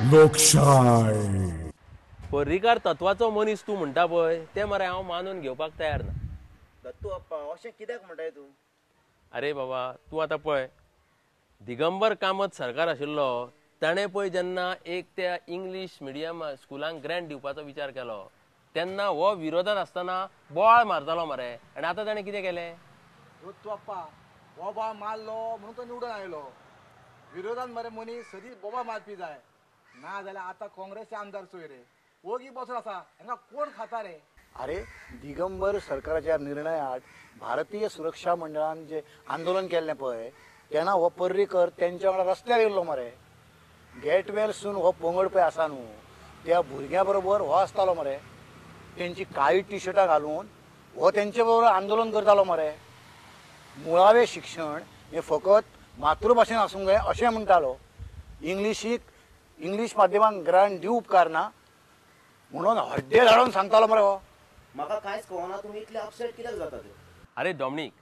लोकशाय. पर्रीकार तत्वाचो मनीस तूं म्हणटा पळय तें मरे हांव मानून घेवपाक तयार ना. दत्तू अप्पा अशें कित्याक म्हणटाय तूं? अरे बाबा तूं आतां पळय, दिगंबर कामत सरकार आशिल्लो ताणें पळय जेन्ना एक त्या इंग्लीश मिडियम स्कुलांक ग्रँट दिवपाचो विचार केलो तेन्ना हो विरोधात आसतना बोवाळ मारतालो मरे, आनी आतां ताणें कितें केलें? दत्तू अप्पा हो बोवाळ मारलो म्हणून तो निवडून आयलो. विरोधान मरे मनीस सदींच बोवाळ मारपी जाय, ना जाल्यार आतां काँग्रेसचे आमदार चोय रे ओगी बसून आसा, हांगा कोण खाता रे? अरे दिगंबर सरकाराच्या निर्णयात भारतीय सुरक्षा मंडळान जे आंदोलन केल्लें पळय तेन्ना हो पर्रीकर तेंच्या वांगडा रस्त्यार येयल्लो मरे. गेट वेल सून हो पंगड पळय आसा न्हू त्या भुरग्यां बरोबर हो आसतालो मरे. तेंची काळी टी शर्टां घालून हो तेंचे बरोबर आंदोलन करतालो मरे. मुळावें शिक्षण हें फकत मातृभाशेन आसूंक जाय अशें म्हणटालो. इंग्लिशीक इंग्लीश माध्यमांक ग्रांट दिवप उपकारना म्हणून हड्डे धाडून सांगतालो मरे हो. म्हाका कांयच कळना तुमी इतले अपसेट कित्याक जाता ते? अरे डॉमनीक,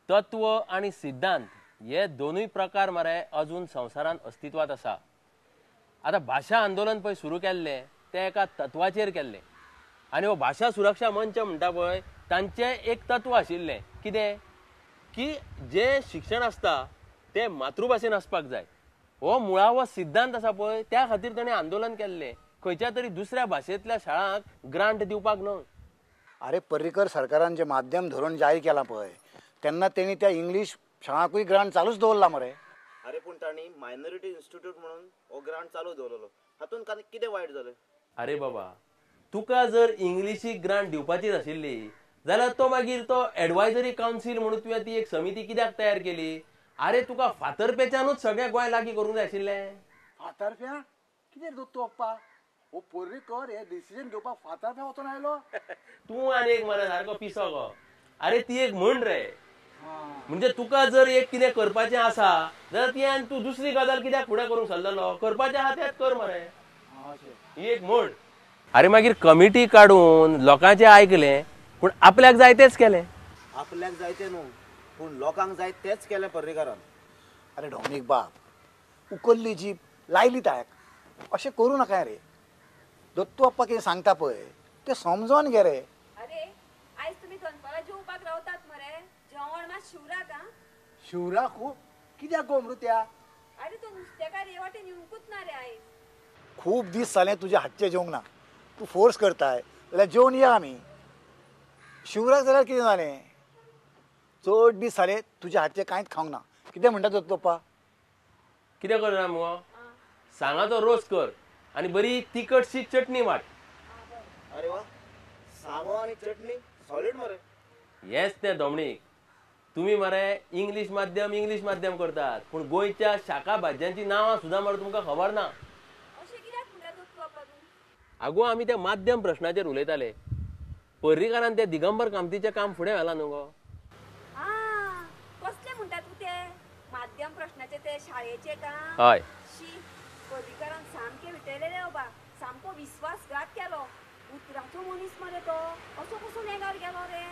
तत्व आनी सिद्धांत हे दोनूय प्रकार मरे अजून संवसारांत अस्तित्वांत आसा. आतां भाशा आंदोलन पळय सुरू केल्लें तें एका तत्वाचेर केल्लें, आनी हो भाशा सुरक्षा मंच म्हणटा पळय तांचें एक तत्व आशिल्लें कितें की जें शिक्षण आसता तें मातृभाशेन आसपाक जाय. हो मुळावो सिद्धांत आसा पळय त्या खातीर ताणें आंदोलन केल्लें, खंयच्या तरी दुसऱ्या भाशेंतल्या शाळांक ग्रांट दिवपाक न्हय. अरे पर्रीकर सरकारान जें माध्यम धोरण जाहीर केलां पळय तेन्ना तेणी त्या इंग्लीश शाळांकूय ग्रांट चालूच दवरला मरे. अरे पूण तांणी मायनॉरिटी इन्स्टिट्यूट म्हणून हो ग्रांट चालू दवरलो, हातूंत कितें वायट जालें? अरे बाबा तुका जर इंग्लिशीक ग्रांट दिवपाचीच आशिल्ली जाल्यार तो मागीर तो एडवायजरी कावन्सील म्हणून तुवें ती एक समिती कित्याक तयार केली? अरे तुका फातरपेच्यानूच सगळें गोंय लागीं करूंक जाय आशिल्लें. फातरप्या कितें दत्तू अप्पा, हो पर्रीकर हे डिसिजन घेवपाक फातरप्या वचून आयलो? तूं आनी एक मरे सारको पिसो गो. अरे ती एक म्हण रे, म्हणजे तुका जर एक कितें करपाचें आसा जाल्यार ती आनी तूं दुसरी गजाल कित्याक फुडें करूंक सरलेलो? करपाचें आहा तेंच कर मरे, ही एक म्हण. अरे मागीर कमिटी काडून लोकांचें आयकलें पूण आपल्याक जाय तेंच केलें. आपल्याक जाय तें न्हू पूण लोकांक जाय तेंच केलें पर्रीकारान. अरे डॉमनीक बाब, उकल्ली जीप लायली ताक, अशें करूं नाका रे. दत्तू अप्पा कितें सांगता पळय तें समजोन घे रे. अरे आयज तुमी दनपारां जेवपाक रावतात मरे, जेवण मात शिवराक. आं शिवराक कित्याक गो अमृत्या? अरे तो नुस्तेकार हे वाटेन येवंकूच ना रे आयज. खूब दीस जाले तुज्या हातचें जेवंक ना, तूं फोर्स करताय जाल्यार जेवन या आमी. शिवराक जाल्यार कितें जालें? चड दीस जाले तुज्या हातचें कांयच खावंक ना. कितें म्हणटा दत्तू अप्पा? कितें करना मुगो, सांगाचो रोस कर आनी बरी तिखटशी चटणी वाट. अरे वा, सांगो आनी चटणी सॉलिड मरे. हेच तें डॉमनीक, तुमी मरे इंग्लीश माध्यम इंग्लीश माध्यम करतात पूण गोंयच्या शाका भाजयांची नांवां सुद्दां मरे तुमकां खबर ना. आगो आमी त्या माध्यम प्रश्नाचेर उलयताले, पर्रीकारान ते दिगंबर कामतीचें काम फुडें व्हेलां न्हू गो. कसलें म्हणटा तूं ते माध्यम प्रश्नाचें ते शाळेचें काम? हय. शी, पर्रीकारान सामकें विटयलें रे बाबा, सामको विस्वासघात केलो. उतराचो मनीस मरे तो, असो कसो नेगार गेलो रे?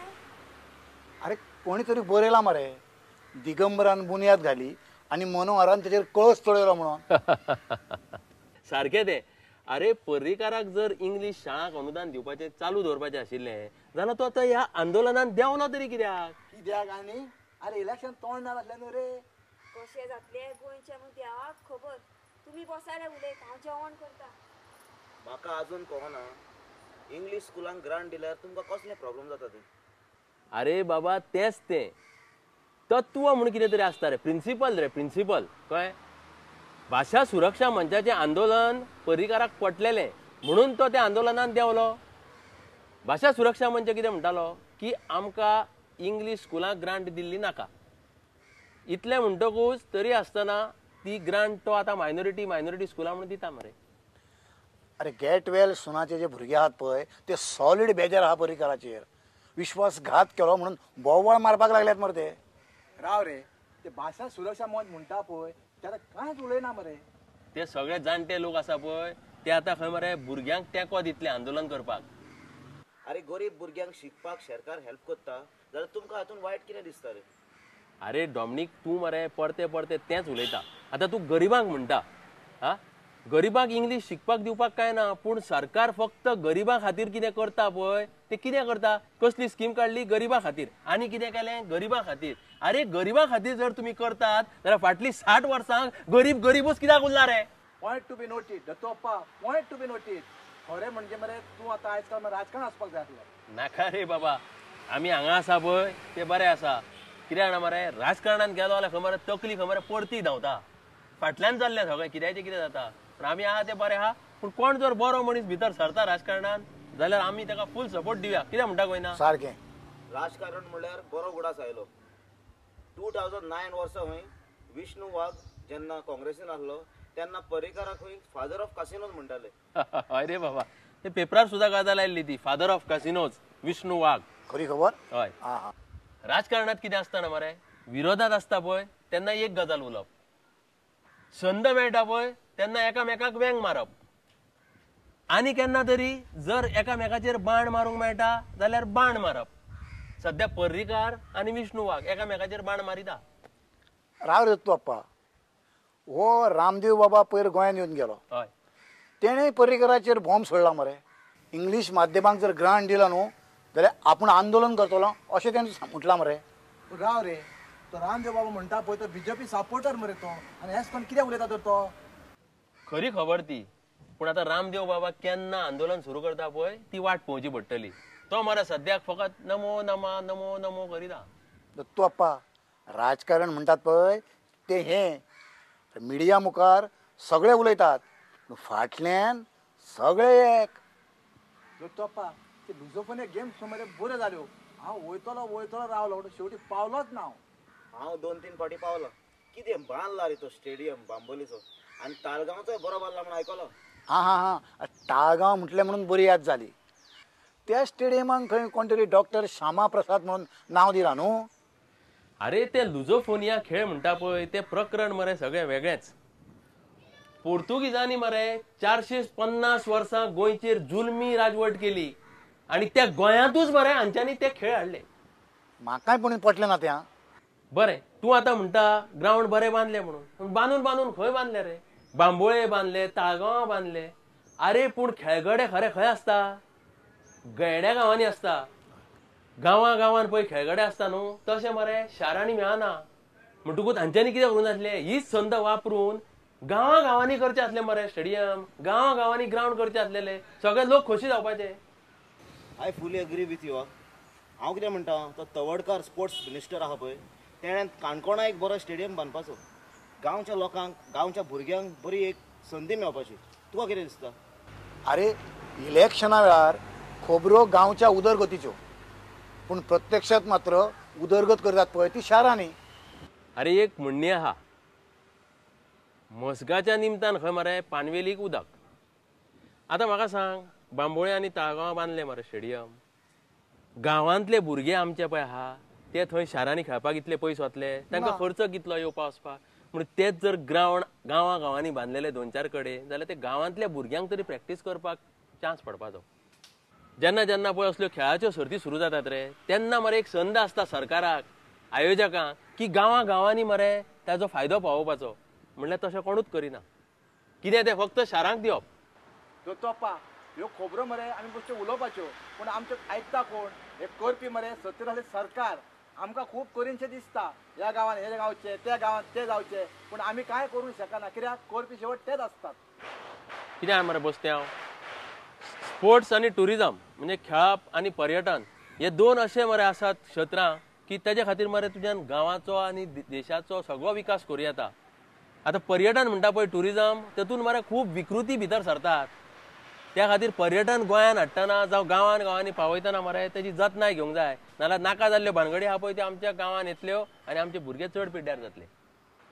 अरे कोणी तरी बरयलां मरे दिगंबरान बुन्याद घाली आनी मनोहरान तेचेर कळस चडयलो म्हणून. सारकें तें. अरे पर्रीकाराक जर इंग्लीश शाळांक अनुदान दिवपाचें चालू दवरपाचें आशिल्लें जाल्यार तो आतां ह्या आंदोलनान देंवलो तरी कित्याक? कित्याक आनी? अरे इलेक्शन तोंडार आसलें न्हू रे. कशें जातलें गोंयचें म्हूण देवाक खबर. तुमी बसाले उलयत, हांव जेवण करता. म्हाका अजून कळना इंग्लीश स्कुलांक ग्रांट दिल्यार तुमकां कसलें प्रॉब्लम जाता तें? अरे बाबा तेंच तें तत्व म्हूण कितें तरी आसता रे, प्रिंसिपल रे प्रिंसिपल. कळ्ळें? भाशा सुरक्षा मंचाचें आंदोलन पर्रीकाराक पटलेलें म्हणून तो त्या आंदोलनान देंवलो. भाशा सुरक्षा मंच कितें म्हणटालो की आमकां इंग्लीश स्कुलांक ग्रांट दिल्ली नाका. इतलें म्हणटकूच तरी आसतना ती ग्रांट तो आतां मायनॉरिटी मायनॉरिटी स्कुलां म्हणून दिता मरे. अरे गेट वेल सुनाचे जे भुरगे आहात पळय ते सॉलिड बेजार आहा पर्रीकाराचेर. विश्वासघात केलो म्हणून बोवाळ मारपाक लागल्यात मरे ते. राव रे, ते भाशा सुरक्षा मंच म्हणटा पळय ते आतां कांयच उलयना मरे. ते सगळे जाणटे लोक आसा पळय ते आतां खंय मरे भुरग्यांक तेंको दितले आंदोलन करपाक. अरे गरीब भुरग्यांक शिकपाक सरकार हेल्प करता जाल्यार तुमकां हातूंत वायट कितें दिसता रे? अरे डॉमनीक, तूं मरे परते परते तेंच उलयता. आतां तूं गरिबांक म्हणटा, हा गरिबांक इंग्लीश शिकपाक दिवपाक काय ना, पूण सरकार फक्त गरिबां खातीर कितें करता पळय ते कितें करता, कसली स्कीम काडली गरिबां खातीर आनी कितें केलें गरिबां खातीर. अरे गरिबां खातीर जर तुमी करतात जाल्यार फाटलीं 60 वर्सां गरीब गरीबूच कित्याक उरला रे? Point to be noted Dattu Appa, point to be noted. खरें म्हणजे मरे तूं आतां आयज काल राजकारण आसपाक जाय आसलो. नाका रे बाबा, आमी हांगा आसा पळय ते बरें आसा. कितें जाणा मरे, राजकारणान गेलो जाल्यार खंय मरे तकली खंय मरे परती धांवता, फाटल्यान चल्लें सगळें कित्याचें कितें जाता. पूण आमी आहा ते बरें आहा, पूण कोण जर बरो मनीस भितर सरता राजकारणान जाल्यार आमी ताका फूल सपोर्ट दिवया. कितें म्हणटा गोंयना? सारकें. राजकारण म्हणल्यार बरो उगडास आयलो. 2009 वर्सा खंय विष्णू वाघ जेन्ना काँग्रेसीन आसलो तेन्ना पर्रीकाराक खंय फादर ऑफ कासिनोज म्हणटाले. हय रे बाबा, ते पेपरार सुद्दां गजाल आयिल्ली ती, father of casinos Vishnu Wagh. खरी खबर? हय. राजकारणांत कितें आसता ना मरे, विरोधात आसता पळय तेन्ना एक गजाल उलोवप, संद मेळटा पळय तेन्ना एकामेकाक वेंग मारप, आनी केन्ना तरी जर एकामेकाचेर बाण मारूंक मेळटा जाल्यार बाण मारप. सद्या पर्रीकार आनी विष्णू वाघ एकामेकाचेर बाण मारिता. राव रे दत्तू अप्पा, हो रामदेव बाबा पयर गोंयांत येवन गेलो. हय. तेणें पर्रीकाराचेर बॉम्ब सोडला मरे. इंग्लीश माध्यमांक जर ग्रांट दिला न्हू जाल्यार आपूण आंदोलन करतलो अशें तेणें म्हटलां मरे. राव रे, तो रामदेव बाबा म्हणटा पळय तो बीजेपी सपोर्टर मरे तो, आनी हेच कोण कितें उलयता तर तो? खरी खबर ती, पूण आतां रामदेव बाबा केन्ना आंदोलन सुरू करता पळय ती वाट पळोवची पडटली. तो मरे सद्याक फकत नमो नमा नमो नमो करिता. दत्तू अप्पा, राजकारण म्हणटात पळय तें हें मिडिया मुखार सगळे उलयतात, फाटल्यान सगळे एक. दत्तू अप्पा, ते लुजोफोनिया गेम्स मरे बऱ्यो जाल्यो. हांव वयतलो वयतलो रावलो, शेवटी पावलोच ना. हांव 2-3 फावटी पावलो. कितें बांदला रे तो स्टेडियम बांबोलीचो, आनी ताळगांवचोय बरो बांदला म्हूण आयकलो. हां हां हां, ताळगांव म्हटलें म्हणून बरी याद जाली. त्या स्टेडियमाक खंय कोण तरी डॉक्टर श्यामा प्रसाद म्हणून नांव दिलां न्हू. अरे ते लुजोफोनिया खेळ म्हणटा पळय ते प्रकरण मरे सगळें वेगळेंच. पोर्तुगीजांनी मरे 450 वर्सां गोंयचेर जुलमी राजवट केली आनी त्या गोंयांतूच मरे हांच्यांनी ते खेळ हाडले. म्हाकाय पूण पटलें ना तें. बरें, तूं आतां म्हणटा ग्रावंड बरें बांदलें म्हणून, बांदून बांदून खंय बांदले रे? बांबोळे बांदले, ताळगांवां बांदले. अरे पूण खेळगडे खरे खंय आसता? गेड्या गांवांनी आसता. गांवां गांवान पळय खेळगडे आसता न्हू, तशें मरे शारांनी मेळना. म्हणटकूच हांच्यांनी कितें करूंक नासलें, हीच संद वापरून गांवां गांवांनी करचें आसलें मरे स्टेडियम, गांवां गांवांनी ग्रावंड करचें आसलेले, सगळे लोक खोशी जावपाचे. I fully agree with you. हांव कितें म्हणटा, तो तवडकार स्पोर्ट्स मिनिस्टर आहा पळय, तेणें काणकोणा एक बरो स्टेडियम बांदपाचो, गांवच्या लोकांक गांवच्या भुरग्यांक बरी एक संदी मेळपाची. तुका कितें दिसता? अरे इलेक्शना वेळार खबरो गांवच्या उदरगतीच्यो, पूण प्रत्यक्षात मात्र उदरगत करतात पळय ती शारांनी. अरे एक म्हणणी आहा, मसगाच्या निमतान खंय मरे पानवेलीक उदक. आतां म्हाका सांग, बांबोळे आनी ताळगांवां बांदले मरे स्टेडियम, गांवांतले भुरगे आमचे पळय आहा ते थंय शारांनी खेळपाक इतले पयस वतले, तांकां खर्च कितलो येवपा वचपाक. म्हणून तेच जर ग्रावंड गांवां गांवांनी बांदलेले 2-4 कडेन जाल्यार ते गांवांतल्या भुरग्यांक तरी प्रॅक्टीस करपाक चान्स पडपाचो. जेन्ना जेन्ना पळय असल्यो खेळाच्यो सर्ती सुरू जातात रे तेन्ना मरे एक संद आसता सरकाराक, आयोजकांक की गांवां गांवांनी मरे ताजो फायदो पावोवपाचो. म्हणल्यार तशें कोणूच करिना, कितें तें फक्त शारांक दिवप. दत्तू अप्पा, ह्यो खबरो मरे आमी गोश्टी उलोवपाच्यो, पूण आमच्यो आयकता कोण? हे करपी मरे सत्तेर आसले सरकार. आमकां खूब करीनशें दिसता, ह्या गांवान हे गावचे, त्या गांवान ते जावचे, पूण आमी कांय करूंक शकना, कित्याक करपी शेवट तेच आसतात. कितें मरे बसते हांव, स्पोर्ट्स आनी ट्युरिजम म्हणजे खेळप आनी पर्यटन हे दोन अशे मरे आसात क्षेत्रां की तेजे खातीर मरे तुज्यान गांवाचो आनी देशाचो सगळो विकास करूं येता. आतां पर्यटन म्हणटा पळय ट्युरिजम, तेतून मरे खूब विकृती भितर सरतात. त्या खातीर पर्यटन गोंयान हाडटना जावं गांवान गांवांनी पावयतना मरे तेजी जतनाय घेवंक जाय, नाजाल्यार नाका जाल्ल्यो भानगडी आहा पळय त्यो आमच्या गांवान येतल्यो आनी आमचे भुरगे चड पिड्ड्यार जातले.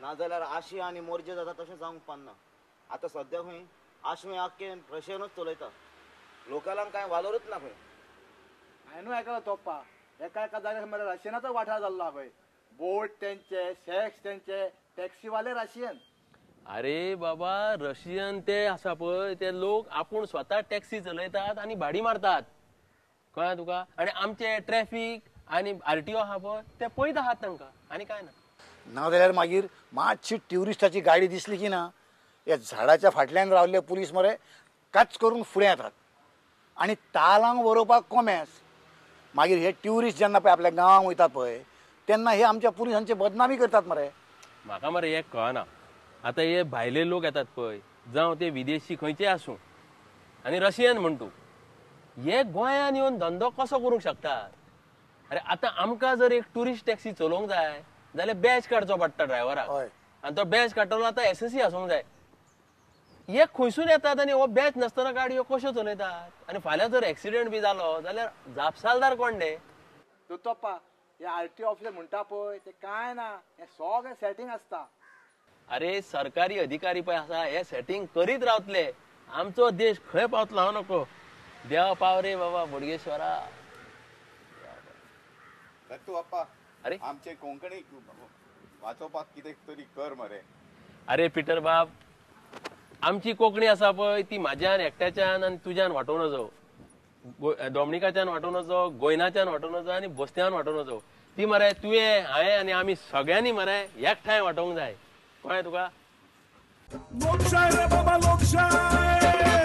नाजाल्यार आशी आनी मोरजे जाता तशें जावंक पान्ना. आतां सद्या खंय आशवें आख्खें रशियनूच चलयता, लोकलांक कांय वालोरूच ना खंय. हांवें आयकलां तोप्पा, एका एका जाग्यार मरे रशियनाचो वाठार जाल्लो आहा खंय, बोट तेंचे, शॅक्स तेंचे, टॅक्सीवाले रशियन. अरे बाबा, रशियन ते आसा पळय ते लोक आपूण स्वता टॅक्सी चलयतात आनी भाडी मारतात, कळ्ळें तुका? आनी आमचे ट्रॅफीक आनी आरटीओ आहा पळय ते पळयत आहात तांकां, आनी कांय ना. ना जाल्यार मागीर मातशी ट्युरिस्टाची गाडी दिसली की ना ह्या झाडाच्या फाटल्यान रावल्ले पुलीस मरे काच करून फुडें येतात आनी तालांक बरोवपाक कोमेस. मागीर हे ट्युरिस्ट जेन्ना पळय आपल्या गांवांक वयतात पळय तेन्ना हे आमच्या पुलिसांची बदनामी करतात मरे. म्हाका मरे एक कळना, आतां हे भायले लोक येतात पळय, जावं ते विदेशी खंयचे आसूं आनी रशियन म्हण तूं, हे गोंयान येवन धंदो कसो करूंक शकतात? अरे आतां आमकां जर एक ट्युरिस्ट टॅक्सी चलोवंक जाय जाल्यार बॅच काडचो पडटा ड्रायव्हराक, आनी तो बॅच काडटलो आतां एसएससी आसूंक जाय. हे खंयसून येतात आनी हो बॅच नासतना गाडयो कश्यो चलयतात? आनी फाल्यां जर एक्सिडेंट बी जालो जाल्यार जापसालदार कोण रे? दत्तोप्पा हे आरटीओ ऑफिसर म्हणटा पळय ते कांय ना, हे सगळें सेटींग आसता. अरे सरकारी अधिकारी पळय आसा हे सेटींग करीत रावतले. आमचो देश खंय पावतलो हांव नको. देवा पाव रे बाबा बोडगेश्वरा. दत्तू बाप्पा, अरे आमचे कोंकणी वाचोवपाक कितें तरी कर मरे. अरे पिटर बाब, आमची कोंकणी आसा पळय ती म्हाज्यान एकट्याच्यान आनी तुज्यान वांटोवं नजो, डॉमनिकाच्यान वांटोवं नजो, गोयनाच्यान वांटोवं नजो आनी बोस्त्यान वांटोवं नजो. ती मरे तुवें हांवें आनी आमी सगळ्यांनी मरे एकठांय वांटोवंक जाय. कळ्ळें तुका? लोकशाय रे बाबा लोकशाय.